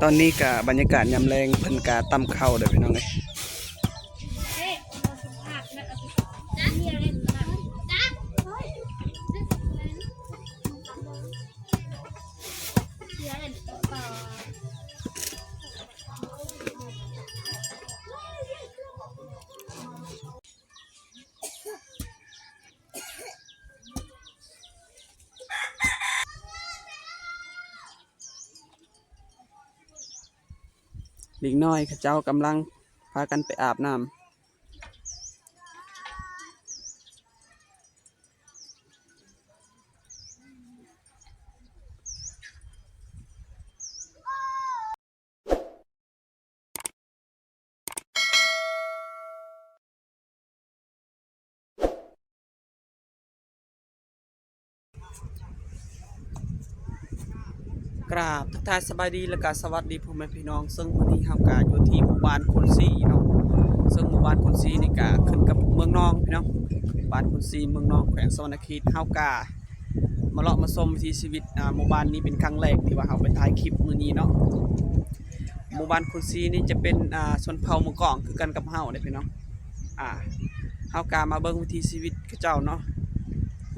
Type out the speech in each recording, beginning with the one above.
ຕອນນີ້ກະບັນຍາກາດຍາມແລງ ເພິ່ນກະຕຳເຂົ້າເດີພີ່ນ້ອງເອີຍ. ເດັກນ້ອຍເຂົາເຈົ້າກຳລັງພາກັນໄປອາບນ້ຳ. ກາບທັກທາຍສະບາຍດີ ແລະກະສະຫວັດດີພໍ່ແມ່ພີ່ນ້ອງ. ເຊິ່ງມື້ນີ້ເຮົາກະຢູ່ທີ່ໝູ່ບ້ານໂຄນຊີເນາະ, ເຊິ່ງໝູ່ບ້ານໂຄນຊີນີ້ກະຂຶ້ນກັບເມືອງນອງພີ່ນ້ອງ, ບ້ານໂຄນຊີ ເມືອງນອງ ແຂວງສະຫວັນນະເຂດ. ເຮົາກະ ມາເລາະມາຊົມວິຖີຊີວິດ ອ່າ ໝູ່ບ້ານນີ້ເປັນຄັ້ງແລກທີ່ວ່າເຮົາໄປຖ່າຍຄລິບມື້ນີ້ເນາະ. ໝູ່ບ້ານໂຄນຊີນີ້ຈະເປັນ ອ່າ ຊົນເຜົ່າມົ້ງກອງຄືກັນກັບເຮົາເດ້ພີ່ນ້ອງ. ອ່າ ເຮົາກະມາເບິ່ງວິຖີຊີວິດເຂົາເຈົ້າເນາະ,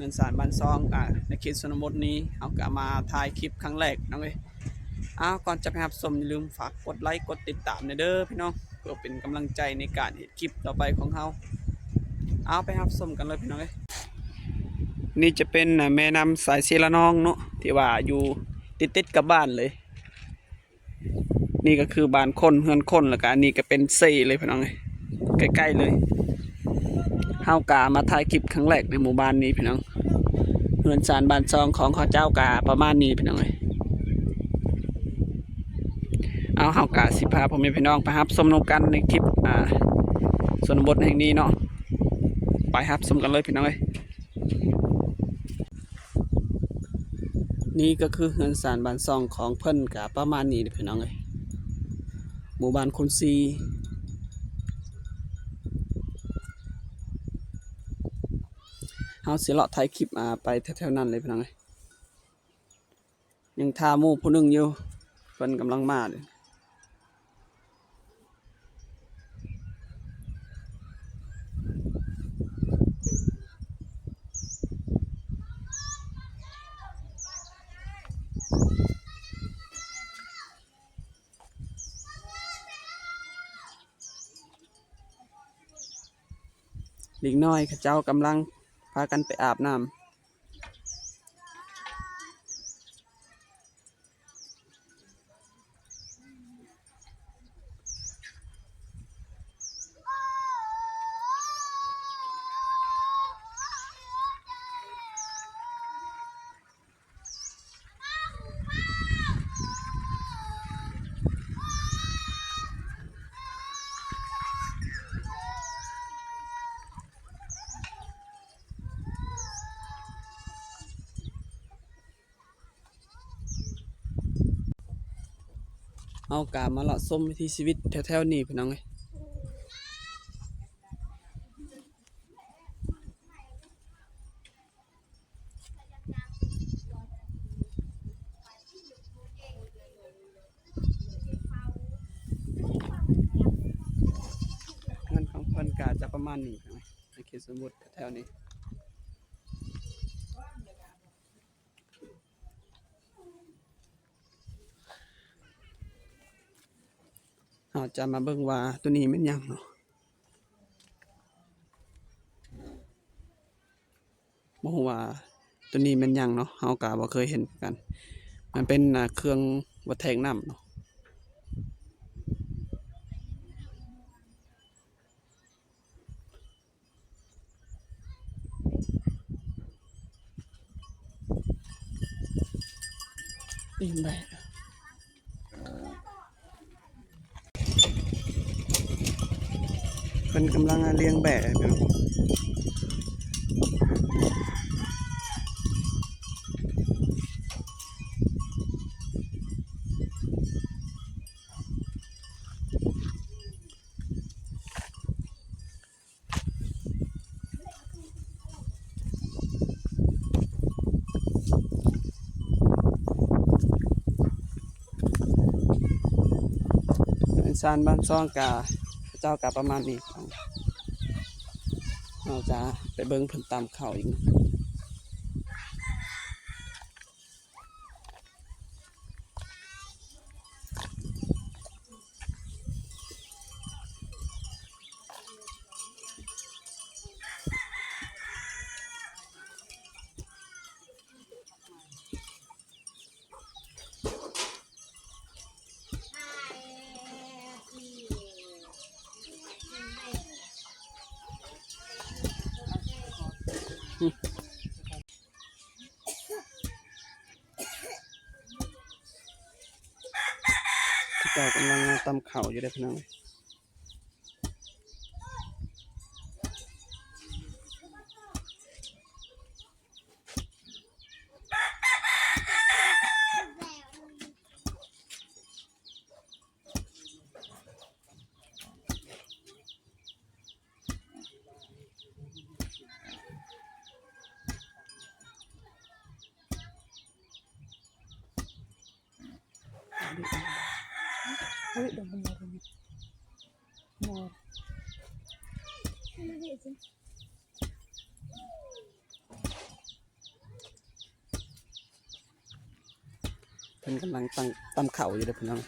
ເຮືອນຊານບ້ານຊ່ອງ ອ່າ ໃນເຂດຊົນນະບົດນີ້ ເຮົາກະມາຖ່າຍຄລິບຄັ້ງແລກພີ່ນ້ອງເອີຍ. ອ້າວ ກ່ອນຈະໄປຮັບຊົມ ຢ່າລືມຝາກກົດໄລກົດຕິດຕາມແດ່ເດີພີ່ນ້ອງ ເພື່ອເປັນກຳລັງໃຈໃນການເຮັດ ຄລິບຕໍ່ໄປຂອງເຮົາ. ເອົາ ໄປຮັບຊົມກັນເລີຍພີ່ນ້ອງເອີຍ. ນີ້ຈະເປັນ ອ່າ ແມ່ນ້ຳສາຍເຊລະນອງເນາະ ທີ່ວ່າຢູ່ຕິດໆກັບບ້ານເລີຍ. ນີ້ກໍຄືບ້ານຄົນ ເຮືອນຄົນ ແລ້ວກໍອັນນີ້ກໍເປັນເຊເລີຍພີ່ນ້ອງເອີຍ ໃກ້ໆເລີຍ. ເຮົາກໍມາຖ່າຍຄລິບຄັ້ງແລກໃນໝູ່ບ້ານນີ້ພີ່ນ້ອງ. ເຮືອນຊານບ້ານຊ່ອງຂອງເຂົາເຈົ້າກໍປະມານນີ້ພີ່ນ້ອງເອີຍ. ເອົາ ເຮົາກະຊິພາພໍ່ແມ່ພີ່ນ້ອງໄປຮັບຊົມນຳກັນໃນຄລິບ ອ່າ ຊົນນະບົດແຫ່ງນີ້ເນາະ. ໄປຮັບຊົມກັນເລີຍພີ່ນ້ອງເອີຍ. ນີ້ກໍຄືເຮືອນຊານບ້ານຊ່ອງຂອງເພິ່ນ ກະປະມານນີ້ເດ້ພີ່ນ້ອງເອີຍ ໝູ່ບ້ານຄົນຊີ. ເຮົາຊິເລາະຖ່າຍຄລິບ ອ່າ ໄປແຖວໆນັ້ນເລີຍພີ່ນ້ອງເອີຍ. ຍັງຖ້າໝູ່ຜູ້ໜຶ່ງຢູ່ ເພິ່ນກຳລັງມາເດ້. ເດັກນ້ອຍເຂົາເຈົ້າກຳລັງພາກັນໄປອາບນ້ຳ. ເຮົາກະມາເລາະຊົມວິຖີຊີວິດແຖວໆນີ້ພີ່ນ້ອງເອີຍ. ເຮືອນຂອງເພິ່ນກະຈະປະມານນີ້ ໃນເຂດຊົນນະບົດແຖວໆນີ້. ເຮົາຈະມາເບິ່ງວ່າໂຕນີ້ແມ່ນຫຍັງເນາະ. ບໍ່ຮູ້ວ່າໂຕນີ້ແມ່ນຫຍັງເນາະ, ເຮົາກະບໍ່ເຄີຍເຫັນຄືກັນ. ມັນເປັນ ອ່າ ເຄື່ອງວັດແທກນ້ຳເນາະ. ເພິ່ນກຳລັງລ້ຽງແບ້. ຊານບ້ານຊ່ອງກະ ເຂົາເຈົ້າກະປະມານນີ້ ເຮົາຈະໄປເບິ່ງເພິ່ນຕຳເຂົ້າອີກ. ເຂົາເຈົ້າກຳລັງຕຳເຂົ້າຢູ່ເດ້ ພີ່ນ້ອງ. ເພິ່ນກຳລັງຕຳ ຕຳເຂົ້າຢູ່ເດີພີ່ນ້ອງ.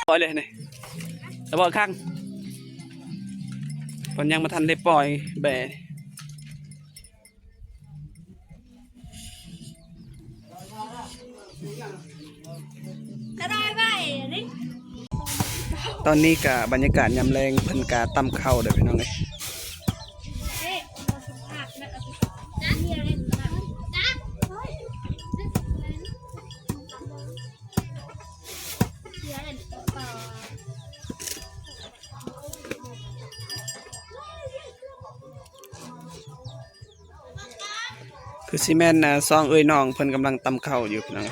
ປ່ອຍເລີຍນີ້ ລະບໍ່ຄັງ ເພິ່ນຍັງບໍ່ທັນໄດ້ປ່ອຍແບ້. ຕອນນີ້ກະບັນຍາກາດຍາມແລງ ເພິ່ນກະຕຳເຂົ້າເດີພີ່ນ້ອງເອີຍ. ຄືຊິແມ່ນ ອາ ສອງເອື້ອຍນ້ອງເພິ່ນກຳລັງຕຳເຂົ້າຢູ່ພີ່ນ້ອງ.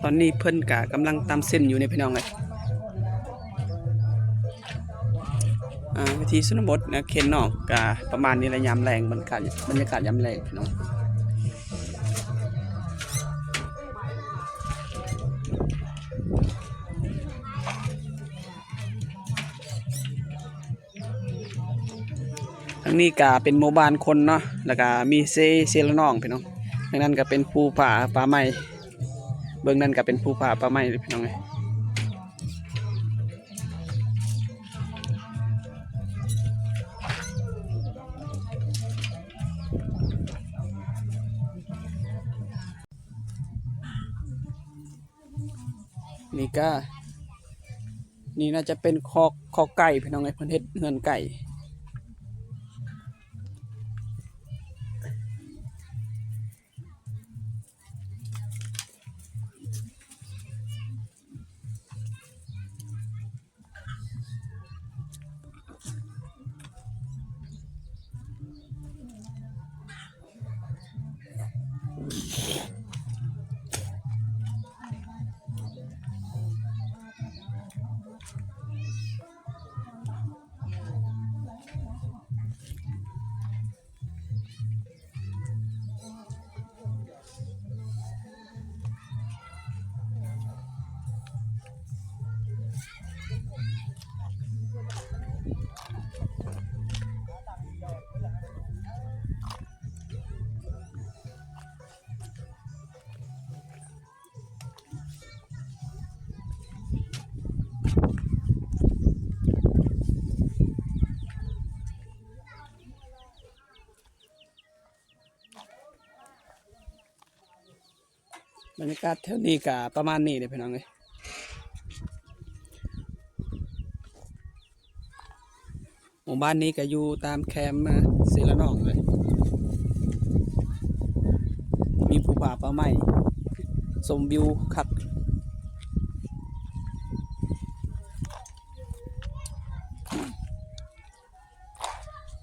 ຕອນນີ້ເພິ່ນກະກຳລັງຕຳເສັ້ນຢູ່ນີ້ພີ່ນ້ອງເອີຍ. ອາ ວິຖີຊົນນະບົດນະ ເຂດນອກກະປະມານນີ້ແຫຼະ ຍາມແລງ ບັນຍາກາດ ບັນຍາກາດຍາມແລງພີ່ນ້ອງ. ທາງນີ້ກະເປັນໝູ່ບ້ານຄົນເນາະ ແລ້ວກະມີເຊ ເຊລະນອງພີ່ນ້ອງ. ທາງນັ້ນກະເປັນພູຜາປ່າໄມ້ ເບື້ອງນັ້ນກະເປັນພູຜາປ່າໄມ້ພີ່ນ້ອງເອີຍ. ນີ້ກະ ນີ້ໜ້າຈະເປັນຄອກ ຄອກໄກ່ພີ່ນ້ອງເອີຍ ເພິ່ນເຮັດເຮືອນໄກ່. ບັນຍາກາດແຖວນີ້ກະປະມານນີ້ເດ້ພີ່ນ້ອງເອີຍ. ໝູ່ບ້ານນີ້ກໍຢູ່ຕາມແຄມເຊລະນອງເລີຍ ມີພູຜາປ່າໄມ້ ຊົມວິວຄັກ.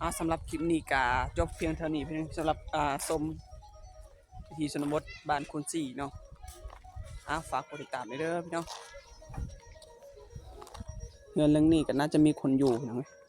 ອ່າ ສຳລັບຄລິບນີ້ກໍຈົບພຽງເທົ່ານີ້ ພຽງສຳລັບ ອ່າ ຊົມວິຖີຊົນນະບົດບ້ານຄູນສີ່ເນາະ. ອ່າ ຝາກກົດຕິດຕາມແດ່ເດີພີ່ນ້ອງ. ເຮືອນຫຼັງນີ້ກໍໜ້າຈະມີຄົນຢູ່ພີ່ນ້ອງເອີຍ.